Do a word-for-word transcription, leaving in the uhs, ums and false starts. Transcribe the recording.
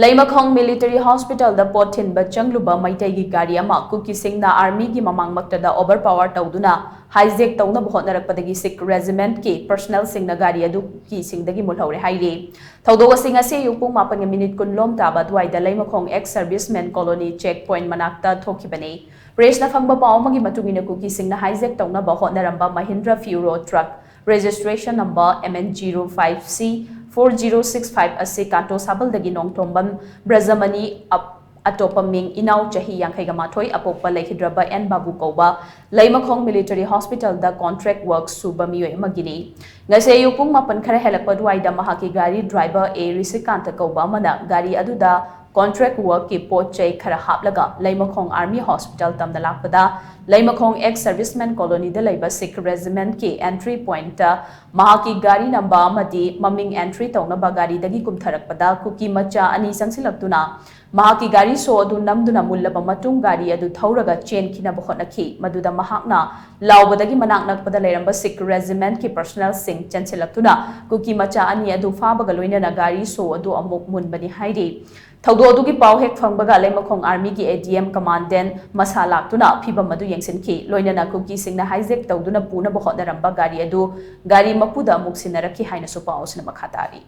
ꯂꯩꯃꯈꯣꯡ Military Hospitalꯗ ꯄꯣꯠ ꯊꯤꯟꯕ ꯆꯪꯂꯨꯕ ꯃꯩꯇꯩꯒꯤ ꯒꯥꯔꯤ ꯑꯃ ꯀꯨꯀꯤꯁꯤꯡꯅ Armyꯒꯤ ꯃꯃꯥꯡꯃꯛꯇꯗ overpower ꯇꯧꯗꯨꯅ hijack ꯇꯧꯅꯕ ꯍꯣꯠꯅꯔꯛꯄꯗꯒꯤ Sikh Regimentꯀꯤ personnelꯁꯤꯡꯅ ꯒꯥꯔꯤ ꯑꯗꯨ ꯀꯨꯀꯤꯁꯤꯡꯗꯒꯤ ꯃꯨꯠꯍꯧꯔꯦ ꯍꯥꯏꯔꯤ꯫ ꯊꯧꯗꯣꯛ ꯑꯁꯤ ꯉꯁꯤ ꯑꯌꯨꯛ ꯄꯨꯡ ꯃꯥꯄꯟꯒ minute ꯀꯨꯟ ꯂꯣꯝ ꯇꯥꯕ ꯑꯗꯨꯋꯥꯏꯗ ꯂꯩꯃꯈꯣꯡ Ex Servicemen Colony check point ꯃꯅꯥꯛꯇ ꯊꯣꯛꯈꯤꯕꯅꯤ꯫ Pressꯅ ꯐꯪꯕ ꯄꯥꯎ ꯑꯃꯒꯤ ꯃꯇꯨꯡ ꯏꯟꯅ ꯀꯨꯀꯤꯁꯤꯡꯅ hijack ꯇꯧꯅꯕ ꯍꯣꯠꯅꯔꯝꯕ Mahindra Feuro truck registration number M N zero five C four zero six five ꯑꯁꯤ ꯀꯥꯟꯇꯣ ꯁꯥꯕꯜꯗꯒꯤ ꯅꯣꯡꯊꯣꯝꯕꯝ ꯕ꯭ꯔꯖꯃꯅꯤ ꯑꯞ-, ꯑꯇꯣꯞꯄ ꯃꯤꯡ ꯏꯅꯥꯎ ꯆꯍꯤ ꯌꯥꯡꯈꯩꯒ ꯃꯥꯊꯣꯏ ꯑꯄꯣꯛꯄ ꯂꯩꯈꯤꯗ꯭ꯔꯕ ꯑꯦꯟ ꯕꯥꯕꯨ ꯀꯧꯕ ꯂꯩꯃꯈꯣꯡ Military Hospitalꯗ contract work ꯁꯨꯕ ꯃꯤꯑꯣꯏ ꯑꯃꯒꯤꯅꯤ꯫ ꯉꯁꯤ ꯑꯌꯨꯛ ꯄꯨꯡ ꯃꯥꯄꯟ ꯈꯔ ꯍꯦꯜꯂꯛꯄ ꯑꯗꯨꯋꯥꯏꯗ ꯃꯍꯥꯛꯀꯤ ꯒꯥꯔꯤ driver A ꯔꯤꯁꯤꯀꯥꯟꯇ ꯀꯧꯕ ꯑꯃꯅ ꯒꯥꯔꯤ ꯑꯗꯨꯗ contract workꯀꯤ ꯄꯣꯠ ꯆꯩ ꯈꯔ ꯍꯥꯞꯂꯒ ꯂꯩꯃꯈꯣꯡ Army Hospital ꯇꯝꯅ ꯂꯥꯛꯄꯗ ꯂꯩꯃꯈꯣꯡ Ex Servicemen Colonyꯗ ꯂꯩꯕ Sikh Regimentꯀꯤ entry pointꯇ ꯃꯍꯥꯛꯀꯤ ꯒꯥꯔꯤ ꯅꯝꯕ ꯑꯃꯗꯤ ꯃꯃꯤꯡ entry ꯇꯧꯅꯕ ꯒꯥꯔꯤꯗꯒꯤ ꯀꯨꯝꯊꯔꯛꯄꯗ ꯀꯨꯀꯤ ꯃꯆꯥ ꯑꯅꯤ ꯆꯪꯁꯤꯜꯂꯛꯇꯨꯅ ꯃꯍꯥꯛꯀꯤ ꯒꯥꯔꯤ ꯁꯣ ꯑꯗꯨ ꯅꯝꯗꯨꯅ ꯃꯨꯜꯂꯕ ꯃꯇꯨꯡ ꯒꯥꯔꯤ ꯑꯗꯨ ꯊꯧꯔꯒ ꯆꯦꯟꯈꯤꯅꯕ ꯍꯣꯠꯅꯈꯤ꯫ ꯃꯗꯨꯗ ꯃꯍꯥꯛꯅ ꯂꯥꯎꯕꯗꯒꯤ ꯃꯅꯥꯛ ꯅꯛꯄꯗ ꯂꯩꯔꯝꯕ Sikh Regimentꯀꯤ personnelꯁꯤꯡ ꯆꯦꯟꯁꯤꯜꯂꯛꯇꯨꯅ ꯀꯨꯀꯤ ꯃꯆꯥ ꯑꯅꯤ ꯑꯗꯨ ꯐꯥꯕꯒ ꯂꯣꯏꯅꯅ ꯒꯥꯔꯤ ꯁꯣ ꯑꯗꯨ ꯑꯃꯨꯛ ꯃꯨꯟꯕꯅꯤ ꯍꯥꯏꯔꯤ꯫ ꯊꯧꯗꯣꯛ ꯑꯗꯨꯒꯤ ꯄꯥꯎ ꯍꯦꯛ ꯐꯪꯕꯒ ꯂꯩꯃꯈꯣꯡ Armyꯒꯤ A D M Commandant ꯃꯁꯥ ꯂꯥꯛꯇꯨꯅ ꯐꯤꯚꯝ ꯑꯗꯨ ꯌꯦꯡꯁꯤꯟꯈꯤ꯫ ꯂꯣꯏꯅꯅ ꯀꯨꯀꯤꯁꯤꯡꯅ hijack ꯇꯧꯗꯨꯅ ꯄꯨꯅꯕ ꯍꯣꯠꯅꯔꯝꯕ ꯒꯥꯔꯤ ꯑꯗꯨ ꯒꯥꯔꯤ ꯃꯄꯨꯗ ꯑꯃꯨꯛ ꯁꯤꯟꯅꯔꯛꯈꯤ ꯍꯥꯏꯅꯁꯨ ꯄꯥꯎ ꯑꯁꯤꯅ ꯃꯈꯥ ꯇꯥꯔꯤ꯫